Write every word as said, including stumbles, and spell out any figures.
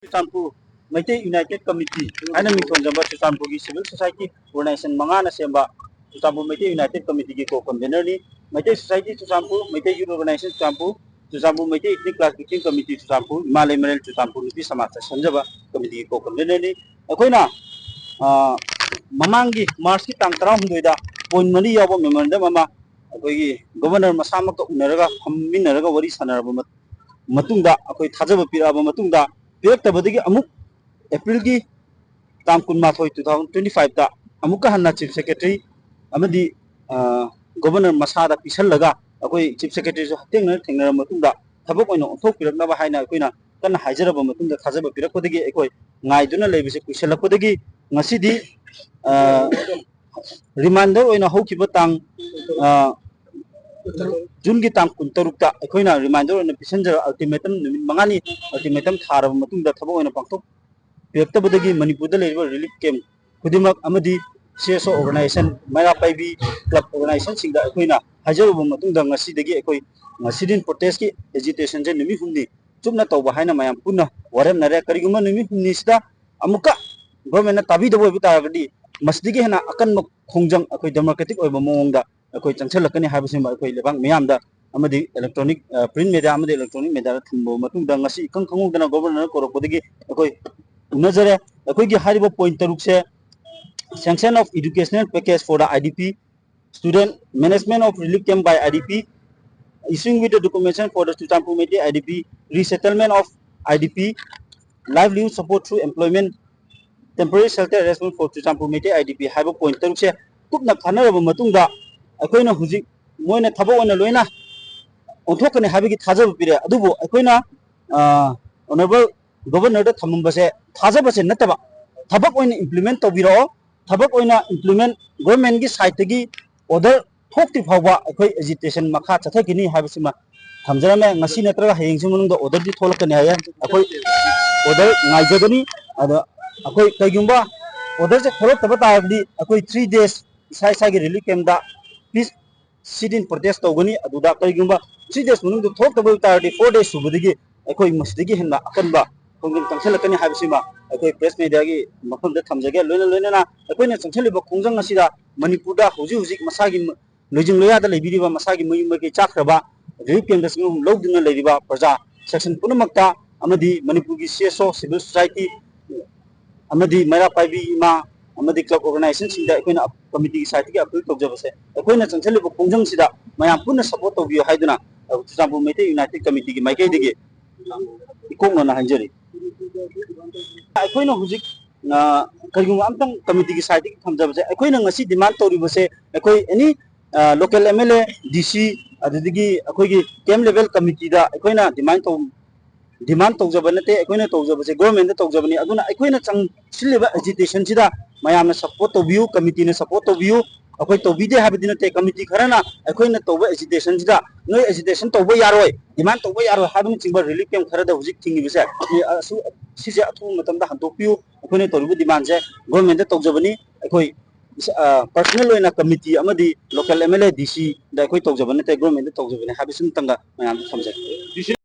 Churachandpur Meitei united committee ꯍꯥꯏꯅ ꯃꯤꯡꯊꯣꯟꯖꯕ ꯆꯨꯔꯆꯥꯟꯄꯨꯔꯒꯤ civil society organisation ꯃꯉꯥꯅ ꯁꯦꯝꯕ ꯆꯨꯔꯆꯥꯟꯄꯨꯔ ꯃꯩꯇꯩ ꯌꯨꯅꯥꯏꯇꯦꯠ ꯀꯃꯤꯇꯤꯒꯤ ꯀꯣ ꯀꯟꯚꯦꯅꯔꯅꯤ꯫ Meitei society Churachandpur, Meitei youth organisation Churachandpur, Churachandpur Meitei ethnic clash fifteen committee Churachandpur, ꯏꯃꯥ ꯂꯩꯃꯔꯦꯜ ꯆꯨꯔꯆꯥꯟꯄꯨꯔ ꯅꯨꯄꯤ ꯁꯃꯥꯖꯇ ꯁꯦꯝꯖꯕ ꯀꯃꯤꯇꯤꯒꯤ ꯀꯣ ꯀꯟꯚꯦꯅꯔꯅꯤ꯫ ꯑꯩꯈꯣꯏꯅ, ꯑ, ꯃꯃꯥꯡꯒꯤ ꯃꯥꯔꯆꯀꯤ ꯇꯥꯡ ꯇꯔꯥꯍꯨꯝꯗꯣꯏꯗ ꯄꯣꯏꯟ ꯃꯔꯤ ꯌꯥꯎꯕ ꯃꯦꯃꯣꯔꯦꯟꯗꯝ ꯑꯃ ꯑꯩꯈꯣꯏꯒꯤ ꯒꯣꯚꯔꯅꯔ ꯃꯁꯥꯃꯛꯀ ꯎꯅꯔꯒ, ꯐꯝꯃꯤꯟꯅꯔꯒ ꯋꯥꯔꯤ ꯁꯥꯟꯅꯔꯕ ꯃꯠ-, ꯃꯇꯨꯡꯗ, ꯑꯩꯈꯣꯏ ꯊꯥꯖꯕ ꯄꯤꯔꯛꯑꯕ ꯃꯇꯨꯡꯗ, ꯄꯤꯔꯛꯇꯕꯗꯒꯤ ꯑꯃꯨꯛ ꯑꯦꯄ꯭ꯔꯤꯜꯒꯤ ꯇꯥꯡ ꯀꯨꯟꯃꯥꯊꯣꯏ, two thousand twenty five ꯇ ꯑꯃꯨꯛꯀ ꯍꯟꯅ ꯆꯤꯐ ꯁꯦꯀ꯭ꯔꯦꯇꯔꯤ ꯑꯃꯗꯤ, ꯑ, ꯒꯣꯚꯔꯅꯔ ꯃꯁꯥꯗ ꯄꯤꯁꯜꯂꯒ, ꯑꯩꯈꯣꯏ ꯆꯤꯐ ꯁꯦꯀ꯭ꯔꯦꯇꯔꯤꯁꯨ ꯍꯛꯊꯦꯡꯅꯅ ꯊꯦꯡꯅꯔꯕ ꯃꯇꯨꯡꯗ, ꯊꯕꯛ ꯑꯣꯏꯅ ꯑꯣꯟꯊꯣꯛꯄꯤꯔꯛꯅꯕ ꯍꯥꯏꯅ ꯑꯩꯈꯣꯏꯅ ꯀꯟꯅ ꯍꯥꯏꯖꯔꯕ ꯃꯇꯨꯡꯗ, ꯊꯥꯖꯕ ꯄꯤꯔꯛꯄꯗꯒꯤ ꯑꯩꯈꯣꯏ ꯉꯥꯏꯗꯨꯅ ꯂꯩꯕꯁꯦ ꯀꯨꯏꯁꯜꯂꯛꯄꯗꯒꯤ, ꯉꯁꯤꯗꯤ, ꯑ, ꯔꯤꯃꯥꯏꯟꯗꯔ ꯑꯣꯏꯅ ꯍꯧꯈꯤꯕ ꯇꯥꯡ, ꯑ, ꯖꯨꯟꯒꯤ ꯇꯥꯡ ꯀꯨꯟꯇꯔꯨꯛꯇ ꯑꯩꯈꯣꯏꯅ ꯔꯤꯃꯥꯏꯟꯗꯔ ꯑꯣꯏꯅ ꯄꯤꯁꯤꯟꯖꯔ, ꯑꯜꯇꯤꯃꯦꯇꯝ ꯅꯨꯃꯤꯠ ꯃꯉꯥꯅꯤ ꯑꯜꯇꯤꯃꯦꯇꯝ ꯊꯥꯔꯕ ꯃꯇꯨꯡꯗ, ꯊꯕꯛ ꯑꯣꯏꯅ ꯄꯥꯡꯊꯣꯛꯄꯤꯔꯛꯇꯕꯗꯒꯤ ꯃꯅꯤꯄꯨꯔꯗ ꯂꯩꯔꯤꯕ ꯔꯤꯂꯤꯐ ꯀꯦꯝꯞ ꯈꯨꯗꯤꯡꯃꯛ ꯑꯃꯗꯤ ꯁꯤ ꯑꯦꯁ ꯑꯣ ꯑꯣꯔꯒꯅꯥꯏꯖꯦꯁꯟ, ꯃꯩꯔꯥ ꯄꯥꯏꯕꯤ ꯀ꯭ꯂꯕ ꯑꯣꯔꯒꯅꯥꯏꯖꯦꯁꯟꯁꯤꯡꯗ ꯑꯩꯈꯣꯏꯅ ꯍꯥꯏꯖꯔꯨꯕ ꯃꯇꯨꯡꯗ, ꯉꯁꯤꯗꯒꯤ ꯑꯩꯈꯣꯏ ꯉꯁꯤꯗꯤ ꯄ꯭ꯔꯣꯇꯦꯁꯀꯤ ꯑꯦꯖꯤꯇꯦꯁꯟꯁꯦ ꯅꯨꯃꯤꯠ ꯍꯨꯝꯅꯤ ꯆꯨꯞꯅ ꯇꯧꯕ ꯍꯥꯏꯅ ꯃꯌꯥꯝ ꯄꯨꯟꯅ ꯋꯥꯔꯦꯞꯅꯔꯦ꯫ ꯀꯔꯤꯒꯨꯝꯕ ꯅꯨꯃꯤꯠ ꯍꯨꯝꯅꯤꯁꯤꯗ ꯑꯃꯨꯛꯀ ꯒꯣꯔꯃꯦꯟꯅ ꯇꯥꯕꯤꯗꯕ ꯑꯣꯏꯕ ꯇꯥꯔꯒꯗꯤ, ꯃꯁꯤꯗꯒꯤ ꯍꯦꯟꯅ ꯑꯀꯟꯕ ꯈꯣꯡꯖꯪ ꯑꯩꯈꯣꯏ ꯗꯦꯃꯣꯀ꯭ꯔꯦꯇꯤꯛ ꯑꯣꯏꯕ ꯃꯑꯣꯡꯗ ꯑꯩꯈꯣꯏ ꯆꯪꯁꯤꯜꯂꯛꯀꯅꯤ ꯍꯥꯏꯕꯁꯤꯃ ꯑꯩꯈꯣꯏ ꯂꯩꯕꯥꯛ ꯃꯤꯌꯥꯝꯗ ꯑꯃꯗꯤ ꯏꯂꯦꯛꯇ꯭ꯔꯣꯅꯤꯛ, ꯑ, ꯄ꯭ꯔꯤꯟꯠ ꯃꯦꯗꯤꯌꯥ ꯑꯃꯗꯤ ꯏꯂꯦꯛꯇ꯭ꯔꯣꯅꯤꯛ ꯃꯦꯗꯤꯌꯥꯗ ꯊꯝꯕ ꯃꯇꯨꯡꯗ, ꯉꯁꯤ ꯏꯈꯪ ꯈꯪꯍꯧꯗꯅ ꯒꯣꯕꯔꯅꯔ ꯀꯧꯔꯛꯄꯗꯒꯤ ꯑꯩꯈꯣꯏ ꯎꯅꯖꯔꯦ꯫ ꯑꯩꯈꯣꯏꯒꯤ ꯍꯥꯏꯔꯤꯕ point ꯇꯔꯨꯛꯁꯦ: sanction of educational package for the I D P student, management of relief camp by I D P, issuing with the documentation for the Churachandpur Meitei I D P, resettlement of I D P, livelihood support through employment, temporary shelter arrangement for Churachandpur Meitei I D P ꯍꯥꯏꯕ point ꯇꯔꯨꯛꯁꯦ ꯀꯨꯞꯅ ꯈꯟꯅꯔꯕ ꯃꯇꯨꯡꯗ, ꯑꯩꯈꯣꯏꯅ ꯍꯧꯖꯤꯛ ꯃꯣꯏꯅ ꯊꯕꯛ ꯑꯣꯏꯅ ꯂꯣꯏꯅ ꯑꯣꯟꯊꯣꯛꯀꯅꯤ ꯍꯥꯏꯕꯒꯤ ꯊꯥꯖꯕ ꯄꯤꯔꯦ꯫ ꯑꯗꯨꯕꯨ ꯑꯩꯈꯣꯏꯅ, ꯑ, ꯑꯣꯅꯔꯦꯕꯜ ꯒꯣꯕꯔꯅꯔꯗ ꯊꯝꯃꯝꯕꯁꯦ ꯊꯥꯖꯕꯁꯦ ꯅꯠꯇꯕ, ꯊꯕꯛ ꯑꯣꯏꯅ ꯏꯝꯄ꯭ꯂꯤꯃꯦꯟꯠ ꯇꯧꯕꯤꯔꯛꯑꯣ, ꯊꯕꯛ ꯑꯣꯏꯅ ꯏꯝꯄ꯭ꯂꯤꯃꯦꯟꯠ, ꯒꯣꯔꯃꯦꯟꯒꯤ ꯁꯥꯏꯠꯇꯒꯤ ꯑꯣꯔꯗꯔ ꯊꯣꯛꯇ꯭ꯔꯤ ꯐꯥꯎꯕ ꯑꯩꯈꯣꯏ ꯑꯦꯖꯤꯇꯦꯁꯟ ꯃꯈꯥ ꯆꯠꯊꯈꯤꯅꯤ ꯍꯥꯏꯕꯁꯤꯃ ꯊꯝꯖꯔꯝꯃꯦ꯫ ꯉꯁꯤ ꯅꯠꯇ꯭ꯔꯒ ꯍꯌꯦꯡꯁꯤ ꯃꯅꯨꯡꯗ ꯑꯣꯔꯗꯔꯗꯤ ꯊꯣꯛꯂꯛꯀꯅꯤ ꯍꯥꯏꯌꯦ꯫ ꯑꯩꯈꯣꯏ ꯑꯣꯔꯗꯔ ꯉꯥꯏꯖꯒꯅꯤ꯫ ꯑꯗꯣ ꯑꯩꯈꯣꯏ ꯀꯩꯒꯨꯝꯕ ꯑꯣꯔꯗꯔꯁꯦ ꯊꯣꯛꯂꯛꯇꯕ ꯇꯥꯔꯒꯗꯤ, ꯑꯩꯈꯣꯏ ꯊ꯭ꯔꯤ ꯗꯦꯖ ꯏꯁꯥ ꯏꯁꯥꯒꯤ ꯔꯤꯂꯤꯐ ꯀꯦꯝꯞꯇ ꯄꯤꯁ ꯁꯤꯠ ꯏꯟ ꯄ꯭ꯔꯣꯇꯦꯁ ꯇꯧꯒꯅꯤ꯫ ꯑꯗꯨꯗ ꯀꯔꯤꯒꯨꯝꯕ ꯊ꯭ꯔꯤ ꯗꯦꯖ ꯃꯅꯨꯡꯗ ꯊꯣꯛꯂꯛꯇꯕ ꯑꯣꯏꯕ ꯇꯥꯔꯒꯗꯤ, ꯐꯣꯔ ꯗꯦꯖ ꯁꯨꯕꯗꯒꯤ ꯑꯩꯈꯣꯏ ꯃꯁꯤꯗꯒꯤ ꯍꯦꯟꯅ ꯑꯀꯟꯕ ꯈꯣꯡꯖꯪ ꯆꯪꯁꯤꯜꯂꯛꯀꯅꯤ ꯍꯥꯏꯕꯁꯤꯃ ꯑꯩꯈꯣꯏ ꯄ꯭ꯔꯦꯁ ꯃꯦꯗꯤꯌꯥꯒꯤ ꯃꯐꯝꯗ ꯊꯝꯖꯒꯦ꯫ ꯂꯣꯏꯅ ꯂꯣꯏꯅꯅ ꯑꯩꯈꯣꯏꯅ ꯆꯪꯁꯤꯜꯂꯤꯕ ꯈꯣꯡꯖꯪ ꯑꯁꯤꯗ ꯃꯅꯤꯄꯨꯔꯗ ꯍꯧꯖꯤꯛ ꯍꯧꯖꯤꯛ ꯃꯁꯥꯒꯤ ꯂꯣꯏꯖꯤꯡ ꯂꯣꯌꯥꯗ ꯂꯩꯕꯤꯔꯤꯕ ꯃꯁꯥꯒꯤ ꯃꯌꯨꯝ ꯃꯥꯏꯀꯩ ꯆꯥꯛꯈ꯭ꯔꯕ, ꯔꯤꯂꯤꯐ ꯀꯦꯝꯞꯇ ꯆꯪꯐꯝ ꯂꯧꯗꯨꯅ ꯂꯩꯔꯤꯕ ꯄ꯭ꯔꯖꯥ ꯁꯦꯛꯁꯟ ꯄꯨꯝꯅꯃꯛꯇ ꯑꯃꯗꯤ ꯃꯅꯤꯄꯨꯔꯒꯤ ꯁꯤ ꯑꯦꯁ ꯑꯣ, ꯁꯤꯚꯤꯜ ꯁꯣꯁꯥꯏꯇꯤ ꯑꯃꯗꯤ ꯃꯩꯔꯥ ꯄꯥꯏꯕꯤ ꯏꯃꯥ ꯑꯃꯗꯤ ꯀ꯭ꯂꯕ ꯑꯣꯔꯒꯅꯥꯏꯖꯦꯁꯟꯁꯤꯡꯗ ꯑꯩꯈꯣꯏꯅ ꯀꯃꯤꯇꯤꯒꯤ ꯁꯥꯏꯠꯇꯒꯤ ꯑꯄꯤꯜ ꯇꯧꯖꯕꯁꯦ, ꯑꯩꯈꯣꯏꯅ ꯆꯪꯁꯤꯜꯂꯤꯕ ꯈꯣꯡꯖꯪꯁꯤꯗ ꯃꯌꯥꯝ ꯄꯨꯟꯅ ꯁꯄꯣꯔꯠ ꯇꯧꯕꯤꯌꯨ ꯍꯥꯏꯗꯨꯅ ꯆꯨꯔꯆꯥꯟꯄꯨꯔ ꯃꯩꯇꯩ ꯌꯨꯅꯥꯏꯇꯦꯠ ꯀꯃꯤꯇꯤꯒꯤ ꯃꯥꯏꯀꯩꯗꯒꯤ ꯏꯀꯣꯛꯅꯅ ꯍꯥꯏꯖꯔꯤ꯫ ꯑꯩꯈꯣꯏꯅ ꯍꯧꯖꯤꯛ, ꯑ, ꯀꯔꯤꯒꯨꯝꯕ ꯑꯝꯇꯪ ꯀꯃꯤꯇꯤꯒꯤ ꯁꯥꯏꯠꯇꯒꯤ ꯊꯝꯖꯕꯁꯦ, ꯑꯩꯈꯣꯏꯅ ꯉꯁꯤ ꯗꯤꯃꯥꯟ ꯇꯧꯔꯤꯕꯁꯦ, ꯑꯩꯈꯣꯏ ꯑꯦꯅꯤ, ꯑ, ꯂꯣꯀꯦꯜ ꯑꯦꯝ ꯑꯦꯜ ꯑꯦ, ꯗꯤ ꯁꯤ, ꯑꯗꯨꯗꯒꯤ ꯑꯩꯈꯣꯏꯒꯤ ꯀꯦꯝꯞ ꯂꯦꯚꯦꯜ ꯀꯃꯤꯇꯤꯗ ꯑꯩꯈꯣꯏꯅ ꯗꯤꯃꯥꯟ ꯇꯧ-, ꯗꯤꯃꯥꯟ ꯇꯧꯖꯕ ꯅꯠꯇꯦ, ꯑꯩꯈꯣꯏꯅ ꯇꯧꯖꯕꯁꯦ ꯒꯣꯔꯃꯦꯟꯗ ꯇꯧꯖꯕꯅꯤ꯫ ꯑꯗꯨꯅ ꯑꯩꯈꯣꯏꯅ ꯆꯪꯁꯤꯜꯂꯤꯕ ꯑꯦꯖꯤꯇꯦꯁꯟꯁꯤꯗ ꯃꯌꯥꯝꯅ ꯁꯄꯣꯔꯠ ꯇꯧꯕꯤꯌꯨ, ꯀꯃꯤꯇꯤꯅ ꯁꯄꯣꯔꯠ ꯇꯧꯕꯤꯌꯨ꯫ ꯑꯩꯈꯣꯏ ꯇꯧꯕꯤꯗꯦ ꯍꯥꯏꯕꯗꯤ ꯅꯠꯇꯦ, ꯀꯃꯤꯇꯤ ꯈꯔꯅ ꯑꯩꯈꯣꯏꯅ ꯇꯧꯕ ꯑꯦꯖꯤꯇꯦꯁꯟꯁꯤꯗ ꯅꯣꯏ ꯑꯦꯖꯤꯇꯦꯁꯟ ꯇꯧꯕ ꯌꯥꯔꯣꯏ, ꯗꯤꯃꯥꯟ ꯇꯧꯕ ꯌꯥꯔꯣꯏ ꯍꯥꯏꯕꯅꯆꯤꯡꯕ ꯔꯤꯂꯤꯐ ꯀꯦꯝꯞ ꯈꯔꯗ ꯍꯧꯖꯤꯛ ꯊꯤꯡꯉꯤꯕꯁꯦ, ꯑꯁꯨ-, ꯁꯤꯁꯦ ꯑꯊꯨꯕ ꯃꯇꯝꯗ ꯍꯟꯗꯣꯛꯄꯤꯌꯨ꯫ ꯑꯩꯈꯣꯏꯅ ꯇꯧꯔꯤꯕ ꯗꯤꯃꯥꯟꯁꯦ ꯒꯣꯔꯃꯦꯟꯗ ꯇꯧꯖꯕꯅꯤ꯫ ꯑꯩꯈꯣꯏ, ꯑ, ꯄꯔꯁꯅꯦꯜ ꯑꯣꯏꯅ ꯀꯃꯤꯇꯤ ꯑꯃꯗꯤ ꯂꯣꯀꯦꯜ ꯑꯦꯝ ꯑꯦꯜ ꯑꯦ, ꯗꯤ ꯁꯤꯗ ꯑꯩꯈꯣꯏ ꯇꯧꯖꯕ ꯅꯠꯇꯦ, ꯒꯣꯔꯃꯦꯟꯗ ꯇꯧꯖꯕꯅꯤ ꯍꯥꯏꯕꯁꯤꯃꯇꯪꯒ ꯃꯌꯥꯝꯗ ꯊꯝꯖꯒꯦ꯫